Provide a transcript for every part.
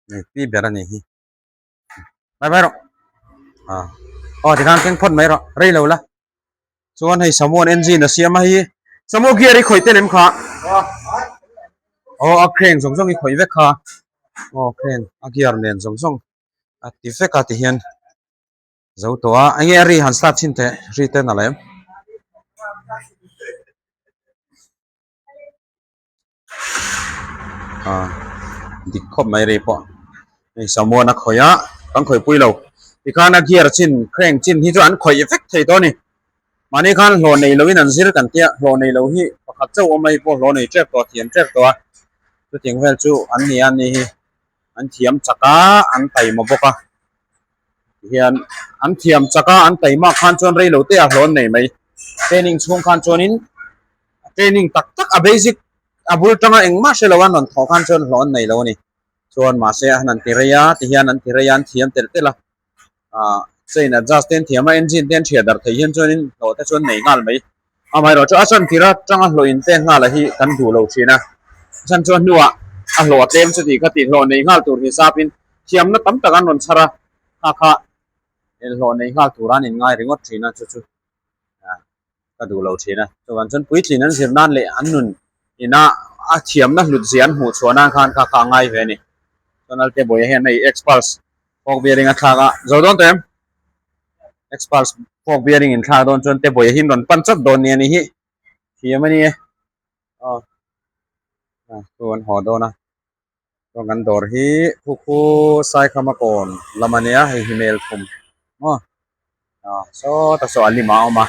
Nei pi ber a nih hi. Bye bye rawh. Ah. Aw tikhan keng phawt mai rawh. Rei lo la. Chuan hei Samuan engine a siam a hei. Samu gear i khawih tel em kha? Aw a crane zawng zawng i khawih vek kha. Aw crane a gear nen zawng zawng a ti vek a ti hian zo tawh a. Enge a ri han start chhin teh ri te nalh em? Ah dik khawp mai rei pawh hei samuan a khawih a kan khawih pui lo tikhan a gear chin crank chin hi chu an khawih vek thei tawh a ni mahni khan hlawh nei loin an zir kan tia hlawh nei lo hi pakhat chauh awm mai pawh hlawh nei tep tawh a thiam tep tawh a chutiang vel chu an ni a ni hi an thiam chak a an taima bawk a tihian an thiam chak a an taima khan chuan rei lo te a hlawh an nei mai training chhung khan chuanin. Training tak tak a basic a bul tanga engmah hre lo a rawn thawh khan chuan hlawh an nei lo a ni. Chuan mahse a han an ti rei a ti hian an ti rei a an thiam telh telh a ah chain adjust te an thiam a engine te an hriat darh theih hian chuanin hlawh te chu an nei nghal mai. Amaherawhchu a chan tir atanga hlawh in pek nghal a hi kan duh lo thin a chan chuan hnuah a hlawh a tlem chuti kha tih hlawh nei nghal tur hisapin thiamna tam tak an rawn chhar a kha kha hlawh nei nghal tur an inngai ringawt thin a chu chu. ka duh lo thin a chuan chuan puitlin an zir nan leh an nun ina a thiamna hlut zia an hmuh chhuah nan khan kha kha a ngai ve a ni chuan Alte Bawiha hian hei Xpulse fork bearing a thlak a zo dawn tawh em Xpulse fork bearing in thlak dawn chuan Tebawiha hi an rawn pan chawt dawn nia ni hi thiam a ni e aw chu an haw dawn a chuan kan dawr hi khu khu Saikhama kawn lam a nia hei hi mel thum maw. Ah sawta saw a lim a awm a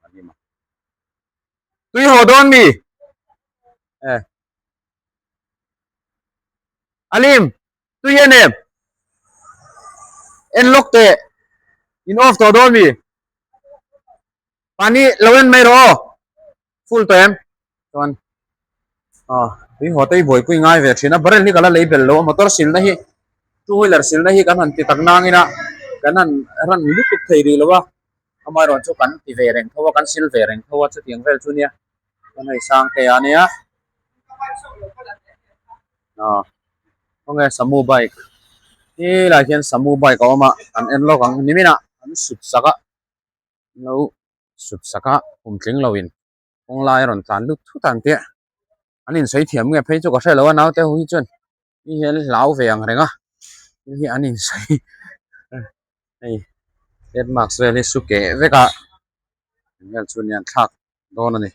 a lim a tui haw dawn mi e a lim tui en em en lawk teh in off tawh dawn mi pani lo en mai rawh aw full tawh em chuan ah tui haw te hi buaipui ngai ve thin a barrel hi ka la lei bel lo a motor silna hi two wheeler silna hi kan han ti tak nangin a kan han run lutuk thei rih lo a amaherawh chu kan ti ve reng tho a kan sil ve reng tho a chutiang vel chu nia chuan hei sang te a nia ah khawnge samu bike helai hian samu bike a awm a kan en lawk ang niminah an sut sak a lo sut sak a kum tling lo in kawng lai a rawn tlan lut thut ang tih an insawi thiam nge phei chu ka hre lo a naute ho hi chuan hei hi an hlau ve ang reng a hei hi an insawi hei head mask vel hi su keh vek a vel chu nia an thlak dawn a ni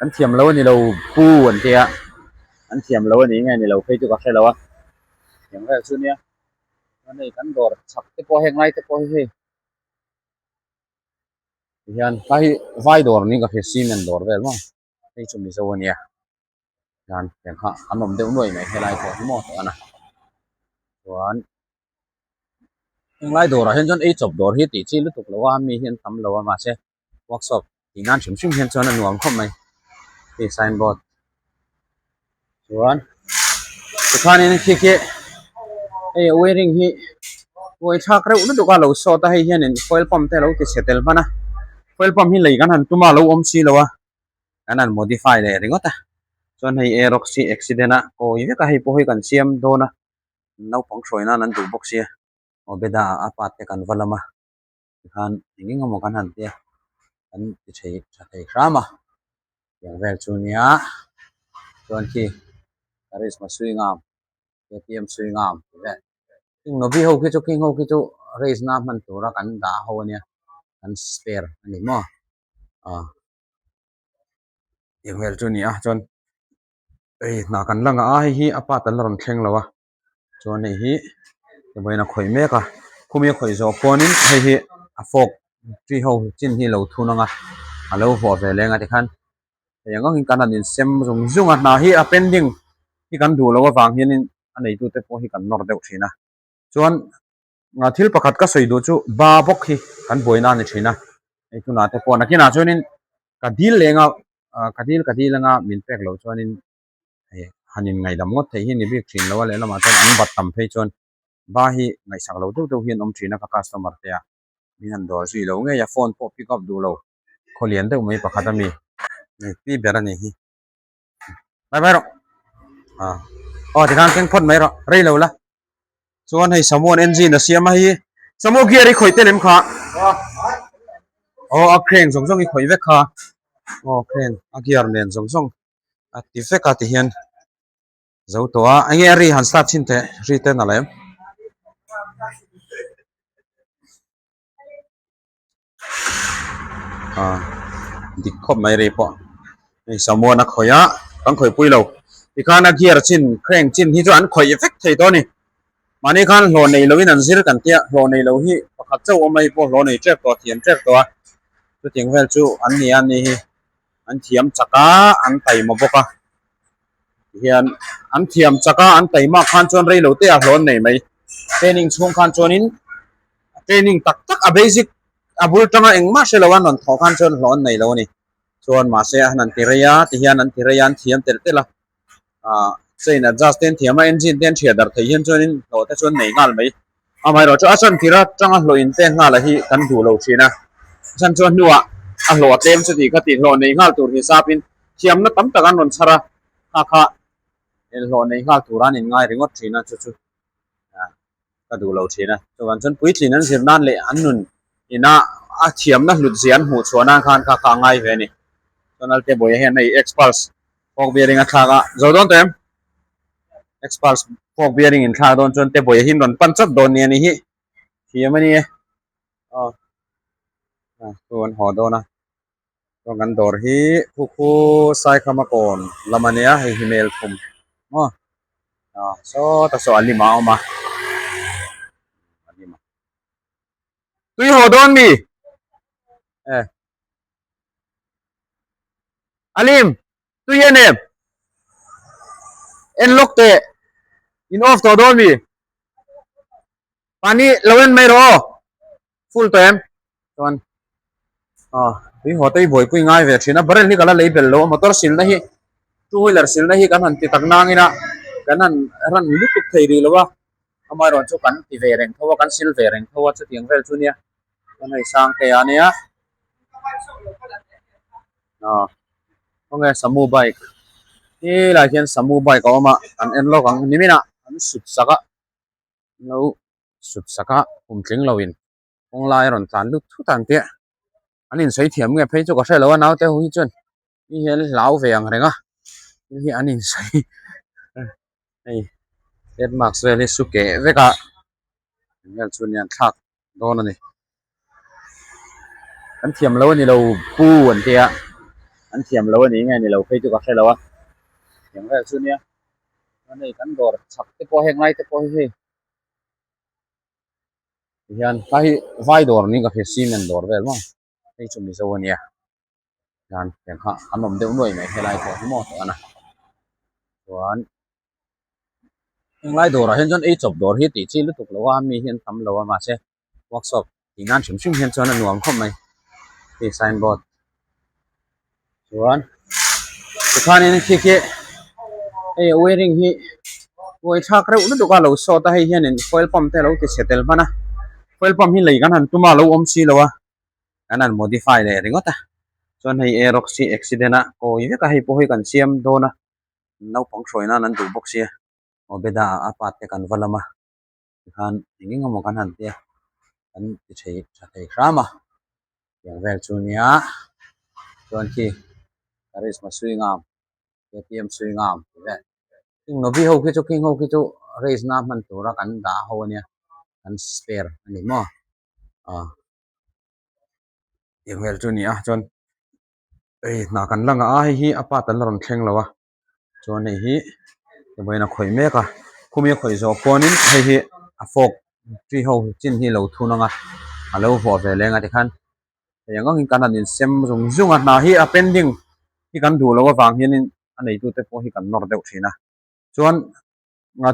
an thiam lo a ni lo pu an tia an thiam lo a ni nge ni lo phei chu ka hre lo a thiam vel chu nia chuan hei kan dawr chhak te pawh heng lai te pawh hi hei. Tihian tlai hi vai dawr niin ka hria cement dawr vel maw hei chu mizo ania hian tiang kha an awm deuh nuai mai helai pawh hi maw tih a chuan henglai dawrah hian chuan ei chawp dawr hi tih chi lutuk lo a mi hi an tam lo a mahse workshop tih nan hrim hrim hian chuan a nuam khawp mai hei sign board chuan tikhanin khi khi hei wiring hi buai thlak reuh lutuk a lo sawt a hei hianin fuel pump te a lo ti chhe tel hman a fuel pump hi lei kan han tum a lo awm si lo a kan han modify leh ringawt a chuan hei aerox hi accident a kawi vek a hei pawh hi kan siam dawn a naupang hruai nan an duh bawk sia Obeda ah a part te kan va lam a tikhan eng eng emaw kan han tia kan ti thei tha thei hram a tiang vel chu nia chuan khi karizma sui ngam ktm sui ngam tih vel heng novi ho khi chu khing ho khi chu race na hman tura kan dah ho ania kan spare a ni maw ah tiang vel chu a ni a chuan hei hna kan la ngah a hei hi a part an la rawn thleng lo a. Chuan hei hi vawiin a khawih mek a khumi a khawih zawh pawnin hei hi a fork tree ho chin hi a lo thun ang a a lo vuah ve leng a tikhan hei ang angin kan han insem zung zung a hna hi a pending hi kan duh loh avang hianin a neitute pawh hi kan nawr deuh thin a chuan thil pakhat ka sawi duh chu ba bawk hi kan buaina a ni thin a hei tunah te pawh nakinah chuanin ka dil leng a ka dil ka dil anga min pek loh chuanin. hei han in ngaihdam ngawt theih hi ni bik thin lo a lehlamah chuan an bat tam phei chuan ba hi ngaihsak lo deuh deuh hi an awm thin a ka customer te a min han dawr zui lo ngei a phone pawh pick up duh lo khaw lian deuh mai pakhat a mi nei pi ber a ni hi bye bye rawh. Ah aw tikhan keng phawt mai rawh rei lo la chuan hei samuan engine a siam a hei samu gear i khawih te lem kha aw a crane zawng zawng i khawih vek kha aw crane a gear nen zawng zawng a ti vek a ti hian zo tawh a enge a ri han start chhin teh ri te nalh em. Ah dik khawp mai rei pawh hei samuan a khawih a kan khawih pui lo tikhan a gear chin crank chin hi chu an khawih vek thei tawh a ni mahni khan hlawh nei loin an zir kan tia hlawh nei lo hi pakhat chauh awm mai pawh hlawh nei tep tawh thiam tep tawh a chutiang vel chu an ni a ni hi an thiam chak a an taima bawk a tihian an thiam chak a an taima khan chuan rei lo te ah hlawh an nei mai training chhung khan chuanin training tak tak a basic a bul tanga engmah hre lo a rawn thawh khan chuan hlawh an nei lo a ni chuan mahse a han an ti rei a tihian an ti rei a an thiam telh telh a ah chain adjust te an thiam a engine te an hriat darh theih hian chuanin hlawh te chu an nei nghal mai amaherawhchu a chan tir atanga hlawh in pen nghal a hi kan duh lo thin a a chan chuan hnuah a hlawh a tlem chuti kha tih hlawh nei nghal tur hisap in thiamna tam tak an rawn chhar a kha kha hlawh nei nghal tur an in ngai ringawt thin a chu chu. ka duh lo thin a chuan chuan puitlin an zir nan leh an nun ina a thiamna hlut zia an hmuh chhuah nan khan kha kha a ngai ve a ni chuan Alte Bawiha hian hei Xpulse fork bearing a thlak a zo dawn tawh em Xpulse fork bearing in thlak dawn chuan Te Bawiha hi an rawn pan chawt dawn nia ni hi thiam a ni e aw chu an haw dawn a chuan kan dawr hi khu khu Saikhama kawn lam a nia hei hi mel thum maw ah sawta saw a lim a awm a a lim a tui haw dawn mi e a lim tui en em en lawk teh in off tawh dawn mi pani lo en mai rawh aw full tawh em chuan ah tui haw te hi buaipui ngai ve thin a barrel hi ka la lei bel lo a motor silna hi two wheeler silna hi kan han ti tak nangin a kan han ran lutuk thei rih lo a amaherawhchu chu kan ti ve reng tho a kan sil ve reng tho a chutiang vel chu nia chuan hei sang te a nia ah khawnge samu bike helai hian samu bike a awm a kan en lawk ang niminah an sut sak a lo sut sak a kum tling lo in kawng lai a rawn tlan lut thut ang tih an insawi thiam nge phei chu ka hre lo a naute ho hi chuan mi hian hlau ve ang reng a hei hi an insawi hei head mask vel hi su keh vek a vel chu nia an thlak dawn a ni an thiam lo a ni lo pu an tia an thiam lo a ni nge ni lo phei chu ka hre lo a thiam vel chu nia chuan hei kan dawr chhak te pawh heng lai te pawh hi hei tihian tlai hi vai dawr niin ka hria cement dawr vel maw hei chu mizo a nia hian tiang kha an awm deuh nuai mai helai pawh hi maw tah a chuan henglai dawrah hian chuan ei chawp dawr hi tih chi lutuk lo a mi hi an tam lo a mahse workshop tih nan hrim hrim hian chuan a nuam khawp mai hei signboard chuan tikhanin khi khi hei wiring hi uai thlak reuh lutuk a lo sawt a hei hianin fuel pump te a lo ti chhe tel hman a fuel pump hi lei kan han tum a a lo awm si lo a kan han modify leh ringawt a chuan hei aerox hi accident a kawi vek a hei pawh hi kan siam dawn a naupang hruai nan an duh bawk sia Obeda ah a pa te kan va lam a tikhan eng eng emaw kan han tia kan ti thei tha thei hram a tiang vel chu nia chuan khi karizma sui ngam ktm sui ngam tih vel king novi ho khi chu king ho khi chu race na hman tura kan dah ho ania kan spare a ni maw ah tiang vel chu a ni a chuan hei hna kan la ngah a hei hi a part an la rawn thleng lo a. Chuan hei hi vawiin a khawih mek a khumi a khawih zawh pawnin hei hi a fork tree ho chin hi a lo thun ang a a lo vuah ve leng a tikhan hei ang angin kan han insem zung zung a hna hi a pending hi kan duh loh avang hianin a neitute pawh hi kan nawr deuh thin a chuan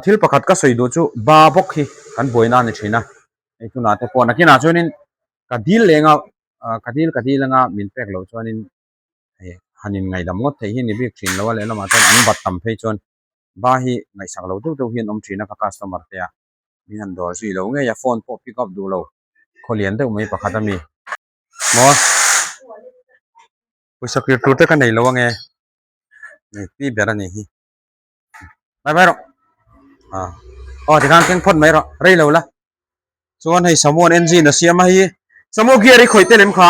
thil pakhat ka sawi duh chu ba bawk hi kan buaina a ni thin a hei tunah te pawh nakinah chuanin ka dil leng a ka dil ka dil anga min pek loh chuanin. hei han in ngaihdam ngawt theih hi a ni bik thin lo a lehlamah chuan an bat tam phei chuan ba hi ngaihsak lo deuh deuh hi an awm thin a ka customer te a min han dawr zui lo ngei a phone pawh pick up duh lo khaw lian deuh mai pakhat a mi maw pawisa kir tur te ka nei lo ange nei pi ber a ni hi. Bye bye rawh. Ah. Aw tikhan keng phawt mai rawh. Rei lo la. Chuan hei Samuan engine a siam a hei. Samu gear i khawih tel em kha?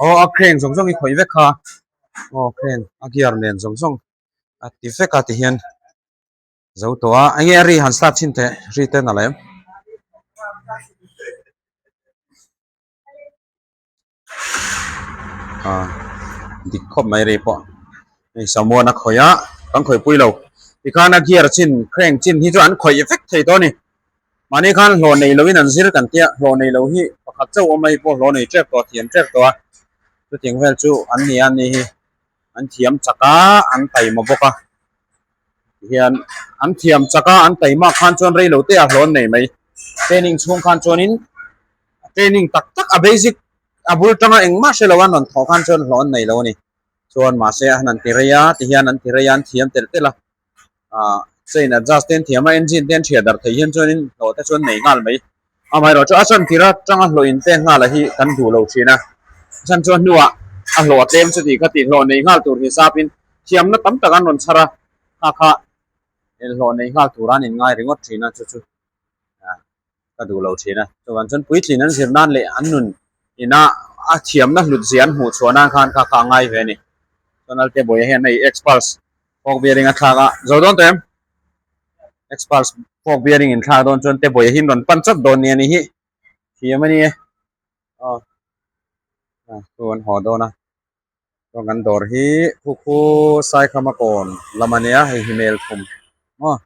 Aw a crane zawng zawng i khawih vek kha. Aw crane a gear nen zawng zawng a ti vek a ti hian zo tawh a. Enge a ri han start chhin teh ri te na lem. Ah dik khawp mai ri pawh hei samuan a khawih a kan khawih pui lo tikhan a gear chin crank chin hi chu an khawih vek thei tawh a ni mahni khan hlawh nei loin an zir kan tia hlawh nei lo hi pakhat chauh awm mai pawh hlawh nei tep tawh thiam tep tawh a chutiang vel chu an ni a ni hi an thiam chak a an taima bawk a tihian an thiam chak a an taima khan chuan rei lo te a hlawh an nei mai training chhung khan chuanin training tak tak a basic a bul tanga engmah hre lo an rawn thawh khan chuan hlawh an nei lo a ni chuan mahse a han ti rei a tihian an ti rei a an thiam telh telh a ah chain adjust te an thiam a engine te an hriat darh theih hian chuanin hlawh te chu an nei nghal mai amaherawhchu a chuan tira tanga hlawh in pek nghal a hi kan duh lo thin a chhan chuan hnuah a hlawh a tlem chu tih kha tih hlawh nei nghal tur hisapin thiamna tam tak an rawn chhar a kha kha hlawh nei nghal tur an inngai ringawt thin a chu chu ka duh lo thin a chuvang chuan puitlin an zir nan leh an nun ina a thiamna hlut zia an hmuh chhuah nan khan kha kha a ngai ve a ni chuan Alte Bawiha hian hei Xpulse fork bearing a thlak a zo dawn tawh em Xpulse fork bearing in thlak dawn chuan Te Bawiha hi an rawn pan chawt dawn nia ni hi thiam a ni e aw chu an haw dawn a chuan kan dawr hi khu khu Saikhama kawn lam a nia hei hi Melthum maw.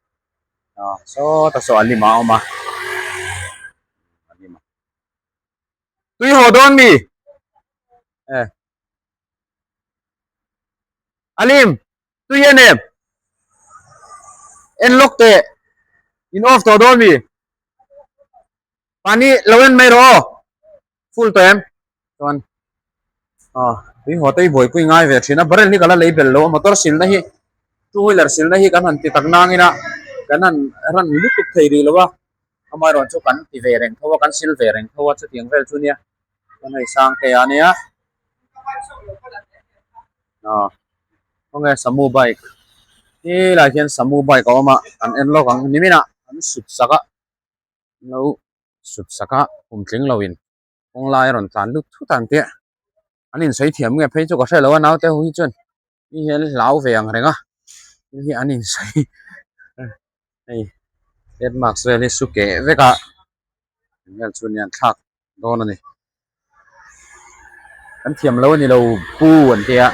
Ah sawta saw a lim a awm a a lim a tui haw dawn mi e a lim tui en em en lawk teh in off tawh dawn mi pani lo en mai rawh aw full tawh em chuan ah tui haw te hi buaipui ngai ve thin a barrel hi ka la lei bel lo a motor silna hi two wheeler silna hi kan han ti tak nangin a kan han ran lutuk thei rih lo a amaherawh chu kan ti ve reng tho a kan sil ve reng tho a chutiang vel chu nia chuan hei Sangte a nia ah khawnge Samu bike helai hian Samu bike a awm a kan en lawk ang niminah an sut sak a lo sut sak a kum tling lo in kawng lai a rawn tlan lut thut ang tih an insawi thiam nge phei chu ka hre lo a naute ho hi chuan mi hian hlau ve ang reng a thil hi an insawi hei head mask vel hi su keh vek a eng vel chu nia an thlak dawn a ni an thiam lo a ni lo pu an tia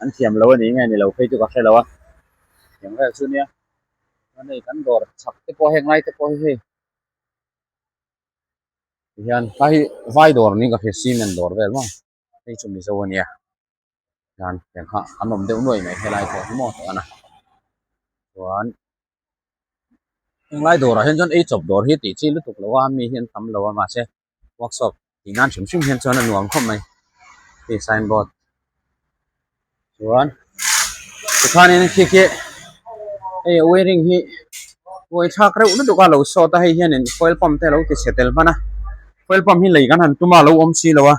an thiam lo a ni nge ni lo phei chu ka hre lo a eng vel chu nia chuan hei kan dawr chhak te pawh heng lai te pawh hi hei. Tihian kha hi vai dawr niin ka hria cement dawr vel maw hei chu mizo ania hian tiang kha an awm deuh nuai mai helai pawh hi maw tih a chuan henglai dawrah hian chuan ei chawp dawr hi tih chi lutuk lo a mi hi an tam lo a mahse workshop tih nan hrim hrim hian chuan a nuam khawp mai hei signboard chuan tikhanin khi khi hei wiring hi uai thlak reuh lutuk a lo sawt a hei hianin fuel pump te a lo ti chhe tel hman a fuel pump hi lei kan han tum a lo awm si lo a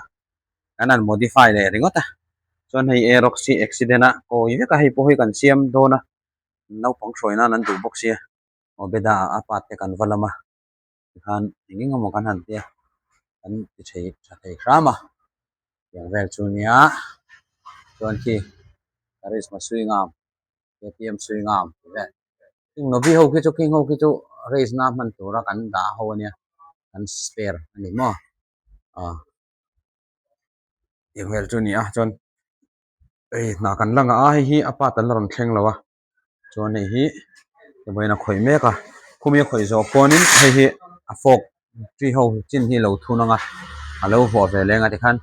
kan han modify leh ringawt a chuan hei aerox hi accident a kawi vek a hei pawh hi kan siam dawn a naupang hruai nan an duh bawk sia Obeda ah a part te kan va lam a tikhan eng eng emaw kan han tia kan ti thei tha thei hram a tiang vel chu nia chuan khi karizma sui ngam ktm sui ngam tih vel heng novi ho khi chu khing ho khi chu race na hman tura kan dah ho ania kan spare a ni maw ah tiang vel chu nia chuan hei hna kan la ngah a hei hi a part an la rawn thleng lo a. Chuan hei hi vawiin a khawih mek a khumi a khawih zawh pawnin hei hi a fork tree ho chin hi lo thun ang a a lo vuah ve leng a tikhan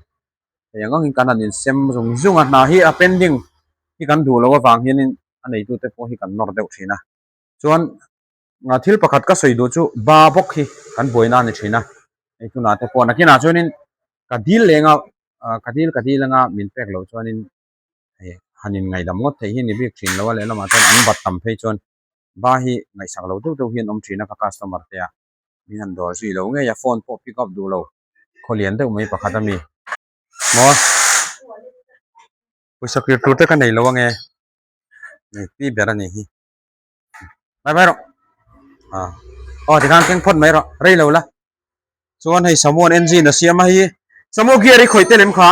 hei ang angin kan han insem zung zung a hna hi a pending hi kan duh loh avang hianin a neitute pawh hi kan nawr deuh thin a chuan thil pakhat ka sawi duh chu ba bawk hi kan buaina a ni thin a hei tunah te pawh nakinah chuanin ka dil leng a ka dil ka dil anga min pek loh chuanin. hei han in ngaihdam ngawt theih hi ni bik thin lo a lehlamah chuan an bat tam phei chuan ba hi ngaihsak lo deuh deuh hi an awm thin a ka customer te a min han dawr zui lo ngei a phone pawh pick up duh lo khaw lian deuh mai pakhat a mi maw pawisa kir tur te ka nei lo ange. Nei pi ber a nih hi. Bye bye rawh. Ah. Aw tikhan keng phawt mai rawh. Rei lo la. Chuan hei Samuan engine a siam a hei. Samu gear i khawih tel em kha?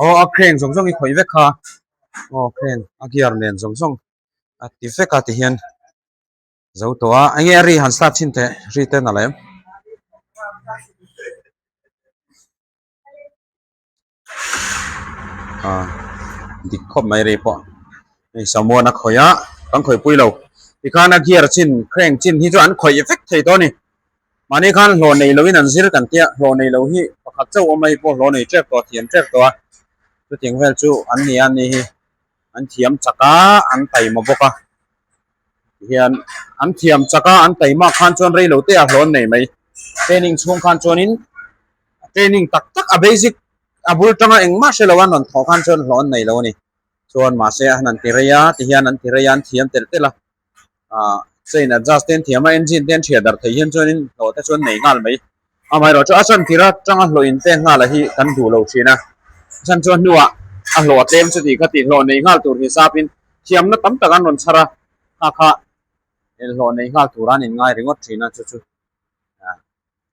Aw a crane zawng zawng i khawih vek kha. Aw crane a gear nen zawng zawng a ti vek a ti hian zo tawh a. Enge a ri han start chhin teh ri ten a la em? Ah dik khawp mai rei pawh hei samuan a khawih a kan khawih pui lo tikhan a gear chin crank chin hi chu an khawih vek thei tawh a ni mahni khan hlawh nei loin an zir kan tia hlawh nei lo hi pakhat chauh awm a hei pawh hlawh nei tep tawh thiam tep tawh a chutiang vel chu an ni a ni hi an thiam chak a an taima bawk a tihian an thiam chak a an taima khan chuan rei lo te a hlawn nei mai training chhung khan chuanin training tak tak a basic a bul tanga engmah hre lo a rawn thawh khan chuan hlawn nei lo a ni chuan mahse a han an ti rei a tihian an ti rei a an thiam telh telh a ah chain adjust te an thiam a engine te an hriat darh theih hian chuanin hlawh te chuan nei nghal mai amaherawhchu a chan tir atanga hlawh in pek nghal a hi kan duh lo thin a a chan chuan hnuah a hlawh a tlem chu tih kha tih hlawh nei nghal tur hisap in thiamna tam tak an rawn chhar a kha kha hlawh nei nghal tur an in ngai ringawt thin a chu chu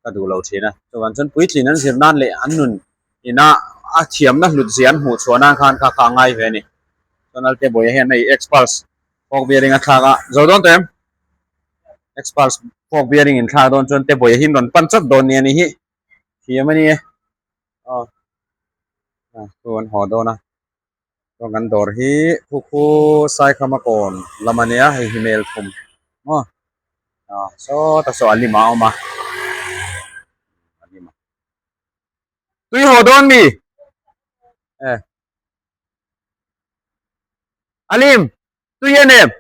ka duh lo thin a chuvang chuan puitlin an zir nan leh an nun ina a thiamna hlut zia an hmuh chhuah nan khan kha kha a ngai ve a ni chuan Alte Bawiha hian hei Xpulse fork bearing a thlak a zo dawn tawh em Xpulse fork bearing in thlak dawn chuan te Bawiha hi an rawn pan chawt dawn nia ni hi thiam a ni e aw chu an haw dawn a chuan kan dawr hi khu khu Saikhama kawn lam a nia hei hi mel thum maw ah sawta saw a lima a awm a a lima tui haw dawn mi e alim tui en em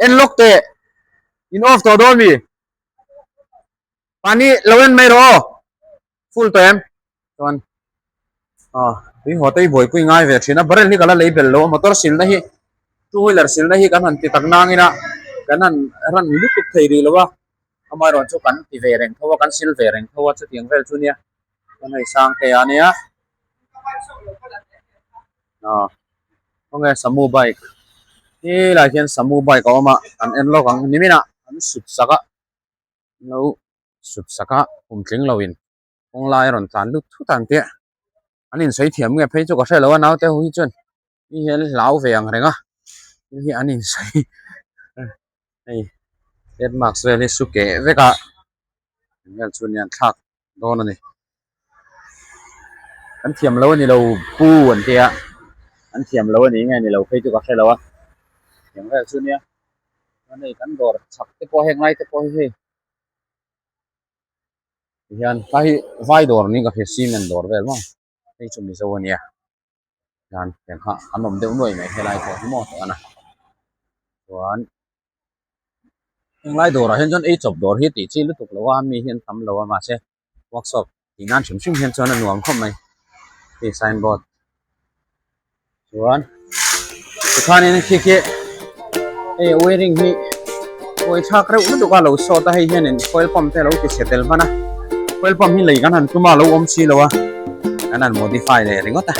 en lawk teh in off tawh dawn mi pani lo en mai rawh aw full tawh em chuan ah tui haw te hi buaipui ngai ve thin a barrel hi ka la lei bel lo a motor silna hi two wheeler silna hi kan han ti tak nangin a kan han run lutuk thei rih lo a amaherawhchu chu kan ti ve reng tho a kan sil ve reng tho a chutiang vel chu nia chuan hei Sangte a nia ah khawnge Samu bike helai hian Samu bike a awm a kan en lawk ang niminah an sut sak a. Lo sut sak a kum tling lo in kawng lai a rawn tlan lut thut ang tih an insawi thiam nge phei chu ka hre lo a naute ho hi chuan mi hian hlau ve ang reng a thil hi an insawi hei head mask vel hi su keh vek a eng vel chu nia an thlak dawn a ni an thiam lo a ni lo pu an tia an thiam lo a ni nge ni lo phei chu ka hre lo a eng vel chu nia. Chuan hei kan dawr chhak te pawh heng lai te pawh hi hei tihian tlai hi vai dawr niin ka hria cement dawr vel maw hei chu mizo ania hian tiang kha an awm deuh nuai mai helai pawh hi maw tawh a chuan henglai dawrah hian chuan ei chawp dawr hi tih chi lutuk lo a mi hi an tam lo a mahse workshop tih nan hrim hrim hian chuan a nuam khawp mai hei signboard chuan tikhanin khi khi hei wiring hi kawi thlak reuh lutuk a lo sawt a hei hianin fuel pump te a lo ti chhe tel hman a fuel pump hi lei kan han tum a lo awm si lo a kan han modify leh ringawt a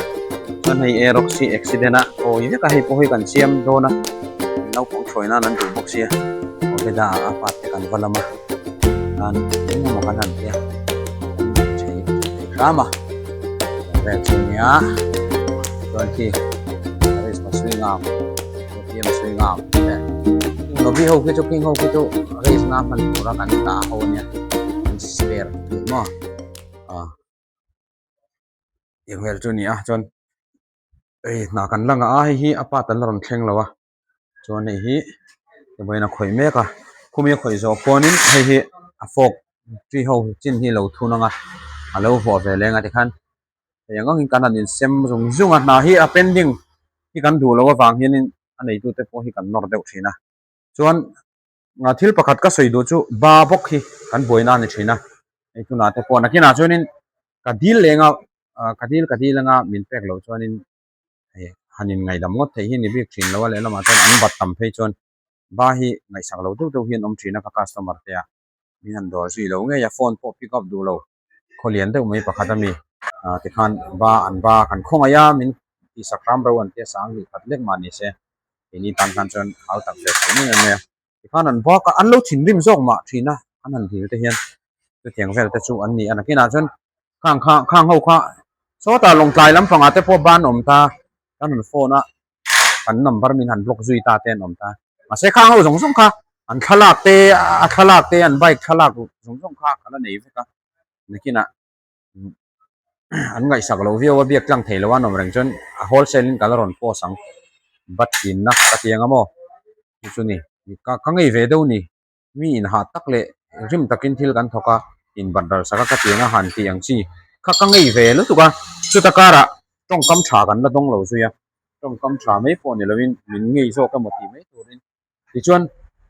chuan hei aerox hi accident a kawi vek a hei pawh hi kan siam dawn a naupang hruai nan an duh bawk sia Obeda a part te kan va lam a. Tan engemaw kan han tia kan thei thei hram a vel chu nia chuan khi karisma swing arm KTM swing arm te lobby ho khi chu king ho khi chu race na hman tura kan dah ho ania an spare tih maw ah eng vel chu ni a chuan hei hna kan la ngah a hei hi a part an la rawn thleng lo a. Chuan hei hi vawiin a khawih mek a khumi a khawih zawh pawnin hei hi a fork tree ho chin hi a lo thun ang a a lo vuah ve leng a tikhan hei ang angin kan han insem zung zung a hna hi a pending hi kan duh loh avang hianin a neitute pawh hi kan nawr deuh thin a chuan thil pakhat ka sawi duh chu ba bawk hi kan buaina a ni thin a hei tunah te pawh nakinah chuanin ka dil leng a ka dil ka dil anga min pek loh chuanin. hei han in ngaihdam ngawt theih hi ni bik thin lo a lehlamah chuan an bat tam phei chuan ba hi ngaihsak lo deuh deuh hi an awm thin a ka customer te a min han dawr zui lo ngei a phone pawh pick up duh lo khaw lian deuh mai pakhat a mi ah tikhan ba an ba kan khawngaih a min. tihsak hram ro an tia sang hnih khat lek mah ni se keini tan khan chuan hau tak ve thei mai em em a tikhan an bak a an lo thinrim zawk mah thin a an han dil te hian chutiang vel te chu an ni a nakinah chuan khang kha khang ho kha sawtah lawngtlai lampangah te pawh ban awm ta kan han phone a kan number min han block zui ta te an awm ta mahse khang ho zawng zawng kha an thlalak te a thlalak te an bike thlalak zawng zawng kha ka la nei vek a nakinah an ngaihsak loh viau a biak tlang thei lo a an awm reng chuan a wholesale in ka la rawn post ang bat tinna ka ti ang a maw chu chu ni ka ka ngei ve deuh ni mi in hah tak leh rim takin thil kan thawk a in bat ral sak a ka ti ang a han tih ang chi kha ka ngei ve lutuk a chuta karah tawngkam tha kan la dawng lo zui a tawngkam tha mai pawh ni lovin min ngei zawk emaw tih mai turin tichuan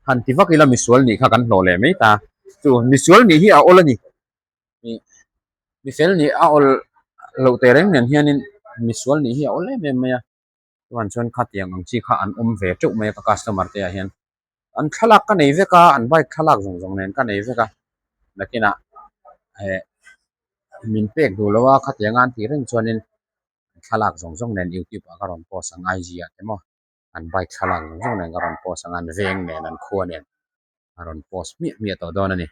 han ti vak ila misual nih kha kan hlawh leh mai ta chu misual nih hi a awl a ni. Ih mifel nih a awl loh teh reng nen hianin misual nih hi a awl em em mai a chuan chuan khatiang ang chi kha an awm ve teuh mai a ka customer te ah hian an thlalak ka nei vek a an bike thlalak zawng zawng nen ka nei vek a nakinah eh min pek duh lo a khatiang a an tih reng chuanin thlalak zawng zawng nen youtube ah ka rawn post ang IG ah te maw an bike thlalak zawng zawng nen ka rawn post ang a an veng nen an khua nen a rawn post hmiah hmiah tawh dawn a ni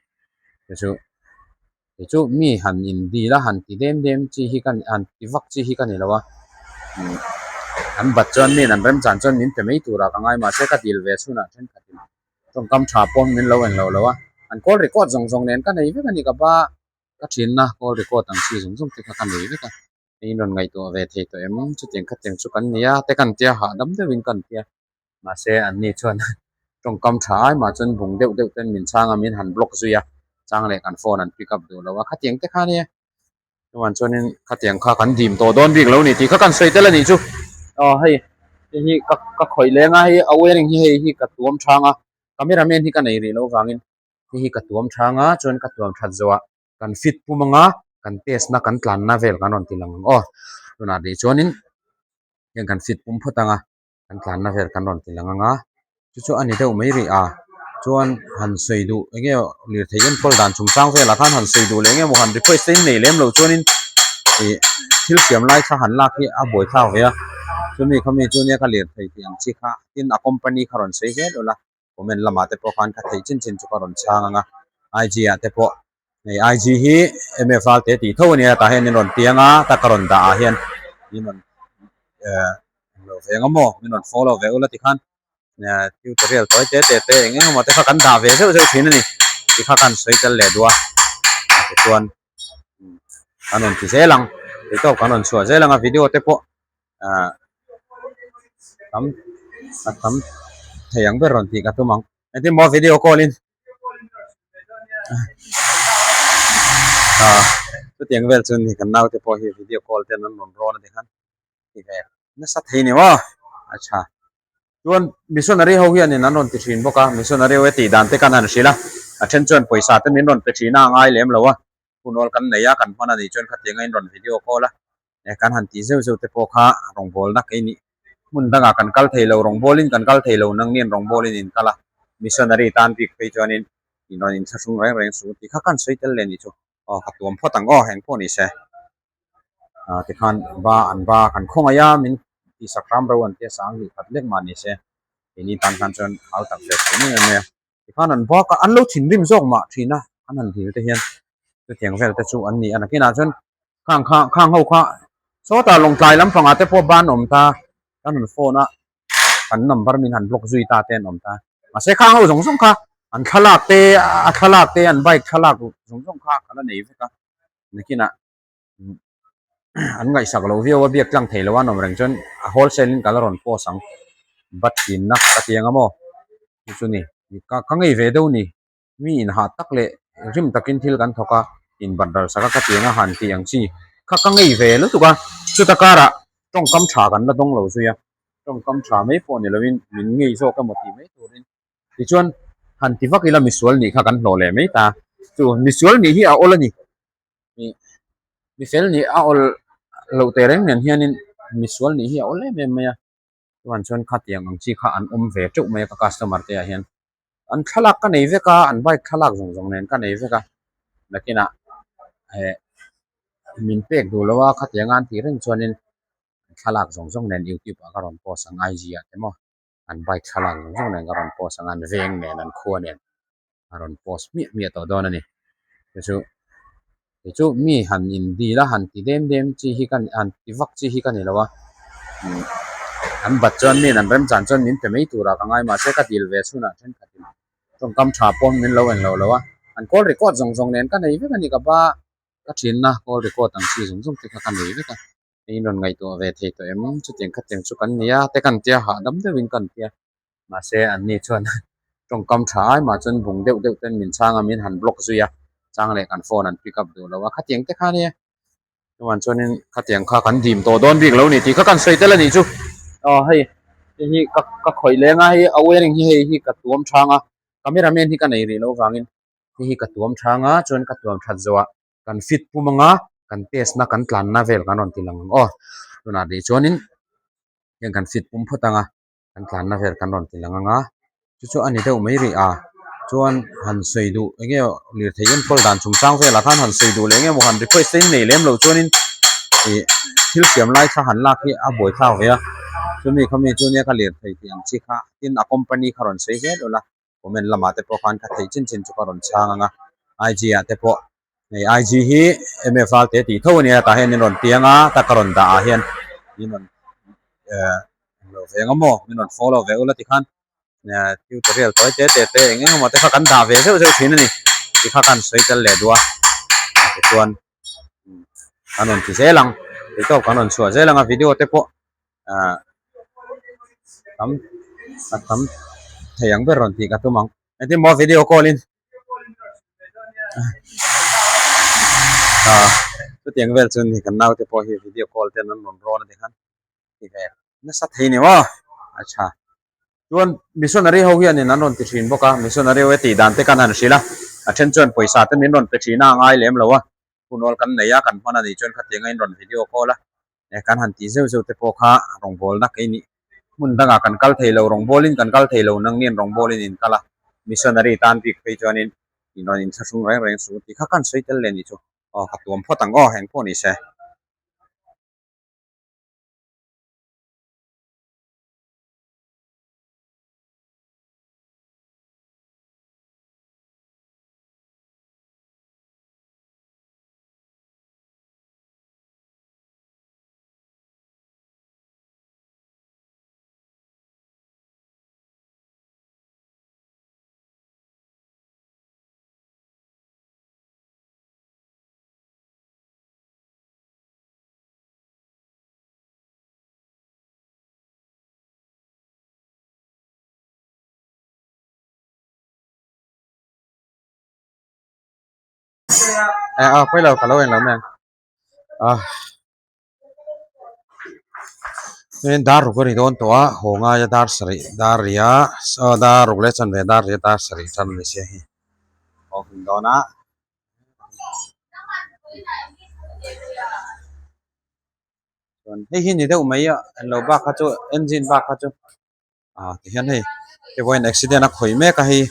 chu chu kei chu mi han in dil a han ti dem dem chi hi ka han ti vak chi hi ka ni lo a an bat chuan mi an remchan chuan min pe mai turah ka ngai mahse ka dil ve chhunah thenkhat in tawngkam tha pawn min lo englo lo a an call record zawng zawng nen ka nei vek a ni ka ba ka thinna call record ang chi zawng zawng te kha ka nei vek a. Hei rawn ngaihtuah ve thei tawh em? Chutiang khatiang chu kan nia te kan tia hahdam deuhin kan tia. Mahse anni chuan tawngkam tha ai mah chuan bung deuh deuh ten min chhang a, min han block zui a, chang leh kan phone an pick up duh lo a, khatiang te kha nia. Chuan chuanin khatiang kha kan dim tawh dawn bik lo ni tih kha kan sawi tel a nih chu. Aw hei hei hi ka ka khawih leng a, hei a wearing hi hei hi ka tuam thang a, camera man hi ka nei rih loh vangin hei hi ka tuam thang a, chuan ka tuam that zawhah kan fit pum anga kan test na kan tlan na vel kan rawn ti lang ang aw tunah rih chuanin heng kan fit pum phawt anga kan tlan na vel kan rawn ti lang anga chu chu a ni deuh mai rih a chuan han sawi duh eng nge lirthei enkawl dan chungchang velah khan han sawi duh leh eng emaw han request te in nei lem loh chuanin ih thil siam lai kha han lak hi a buaithlak ve a chumi khami chu nia ka lirthei tih ang chi kha tin a company kha rawn sawi zel ula. Comment lamah te pawh khan ka theih chin chin chu ka rawn chhang ang a, IG ah te pawh hei IG hi MF Valte tih tho a nia tah hian min rawn piang a ta ka rawn dah ah hian min rawn eh lo ve ang maw min rawn follow ve ula tikhan eh tutorial tawi te te te eng eng emaw te kha kan dah ve zeuh zeuh thin a ni ti kha kan sawi tel leh duh a tichuan kan rawn ti zel ang tih tawp kan rawn chhuah zel ang a video te pawh ah tam a tam thei ang ber rawn tih ka tum ang engtin maw video call in ah chutiang vel chu ni kan naute pawh hi video call ten an rawn rawn a ti khan ti ve nasa thei ni maw a tha chuan missionary ho hianin an rawn ti thin bawk a missionary ho e tih dan te kan han hrilh a a then chuan pawisa te min rawn pe thin a a ngai lem lo a hunawl kan nei a kan hman a nih chuan khatiang a in rawn video call a eh kan han tih zeuh zeuh te pawh kha rawngbawlna kei nih hmun dangah kan kal thei lo rawngbawlin kan kal thei lo nangnian rawngbawlin in kal a missionary tan bik phei chuanin in rawn inthlahrung reng reng suh tih kha kan sawi tel leh nih chu aw ka tuam phawt ang aw eng pawh ni se ah tikhan ba an ba kan khawngaih a min tihsak hram ro an tia sang hnih khat lek mah ni se keini tan khan chuan hau tak ve thei mai em mai a. Tikhan an bak a, an lo thinrim zawk mah thin a, an han dil te hian chutiang vel te chu an ni a. Nakinah chuan khang kha khang ho kha sawtah lawngtlai lampangah te pawh ban awm ta, kan han phone a, kan number min han block zui ta te an awm ta. Mahse khang ho zawng zawng kha an thlalak te, a thlalak te, an bike thlalak zawng zawng kha ka la nei vek a. Nakinah an ngaihsak loh viau a, biak tlang thei lo a an awm reng chuan a wholesale in ka la rawn post ang bat tinna ka ti ang a maw chu chu ni ka ka ngei ve deuh ni mi in hah tak leh rim takin thil kan thawk a in bat ral sak a ka ti ang a han tih ang chi kha ka ngei ve lutuk a chuta karah tawngkam tha kan la dawng lo zui a tawngkam tha mai pawh ni lovin min ngei zawk emaw tih mai turin tichuan han ti vak ila misual nih kha kan hlawh leh mai ta chu misual nih hi a awl a ni. Ih mifel nih a awl loh teh reng nen hianin misual nih hi a awl em em mai a chuan chuan khatiang ang chi kha an awm ve teuh mai a ka customer te ah hian an thlalak ka nei vek a an bike thlalak zawng zawng nen ka nei vek a nakinah eh min pek duh lo a khatiang a an tih reng chuanin. thlalak zawng zawng nen youtube ah ka rawn post ang IG ah te maw an bike thlalak zawng zawng nen ka rawn post ang a an veng nen an khua nen a rawn post hmiah hmiah tawh dawn a ni chu chu kei chu mi han in dil a han ti dem dem chi hi ka han ti vak chi hi ka ni lo a an bat chuan mi an remchan chuan min pe mai turah ka ngai mahse ka dil ve chhunah thenkhatin tawngkam tha pawh min lo en lo lo a an call record zawng zawng nen ka nei vek a ni ka ba ka thinna call record ang chi zawng zawng te kha ka nei vek a hei in rawn ngaihtuah ve thei tawh em chutiang khatiang chu kan nia te kan tia hahdam deuhin kan tia mahse an ni chuan tawngkam tha ai mah chuan bung deuh deuh ten min chhang a min han block zui a chang leh kan phone an pick up duh lo a khatiang te kha nia chuan chuanin khatiang kha kan dim tawh dawn bik lo ni tih kha kan sawi tel a nih chu aw hei hei hi ka ka khawih leng a hei a wearing hi hei hi ka tuam thang a camera man hi ka nei rih loh vangin hei hi ka tuam thang a chuan ka tuam that zawh ah kan fit pum anga kan test na kan tlan na vel kan rawn ti lang ang aw tunah rih chuanin heng kan fit pum phawt anga kan tlan na vel kan rawn ti lang anga chu chu a ni deuh mai rih a chuan han sawi duh eng nge lirthei enkawl dan chungchang velah khan han sawi duh leh eng emaw han request te in nei lem loh chuanin ih thil siam lai kha han lak hi a buaithlak ve a chumi khami chu nia ka lirthei tih ang chi kha tin a company kha rawn sawi zel ula comment lamah te pawh khan ka theih chin chin chu ka rawn chhang ang a IG ah te pawh hei IG hi MF te tih tho a nia tah hian min rawn piang a ta ka rawn dah ah hian min rawn eh lo ve ang maw min rawn follow ve ula tikhan eh tutorial tawi te te te eng eng emaw te kha kan dah ve zeuh zeuh thin a ni tikha khan sawi tel leh duh a tichuan kan rawn ti zel ang tih tawp kan rawn chhuah zel ang a video te pawh ah tam a tam thei ang ber rawn tih ka tum ang engtin maw video call in ah chutiang vel chu ni kan naute pawh hi video call ten an rawn rawn a ti khan ti ve nasa thei ni maw a tha chuan missionary ho hianin an rawn ti thin bawk a missionary ho e tih dan te kan han hrilh a a then chuan pawisa te min rawn pe thin a a ngai lem lo a hunawl kan nei a kan hman a nih chuan khatianga in rawn video call a eh kan han tih zeuh zeuh te pawh kha rawngbawlna kei nih hmun dangah kan kal thei lo rawngbawlin kan kal thei lo nangnian rawngbawlin in kal a missionary tan bik phei chuanin in rawn inthlahrung reng reng suh tih kha kan sawi tel leh nih chu aw ka tuam phawt ang aw eng pawh ni se. Eh a pawi lo ka lo en lo mai ang ah chuanin dar ruk a ni dawn tawh a haw ngaia dar sarih dar ria aw dar ruk leh chanve dar ria dar sarih tan a ni sia hei haw hun dawn a. Chuan hei hi ni deuh mai a englo bak kha chu engine bak kha chu ah tihian hei hei vawiin accident a khawih mek a hei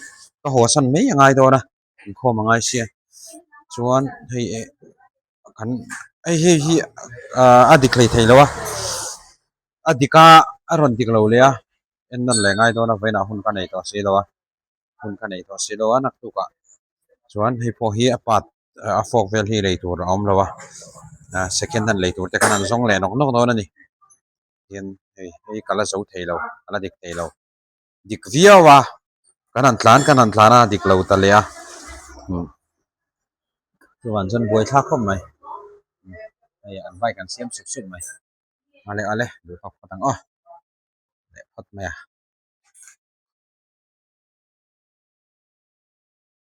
ka haw san mai a ngai dawn a inkhawm a ngai sia chuan hei eh kan hei hei hi ah a dik hlei thei lo a a dik a a rawn dik lo leh a en nawn leh ngai dawn a vawiinah hun ka nei tawh si lo a hun ka nei tawh si lo a naktukah chuan hei pawh hi a part a fork vel hi lei tur a awm lo a ah second hand lei tur te khan an zawng leh nawk nawk dawn a ni hian hei hei ka la zo thei lo ka la dik thei lo dik viau a kan han tlan kan han tlan a dik lo ta leh a umm chuvang chuan buaithlak khawp mai hei an bike an siam sup sup mai ale ale duh tawk phawt ang aw leh phawt mai a.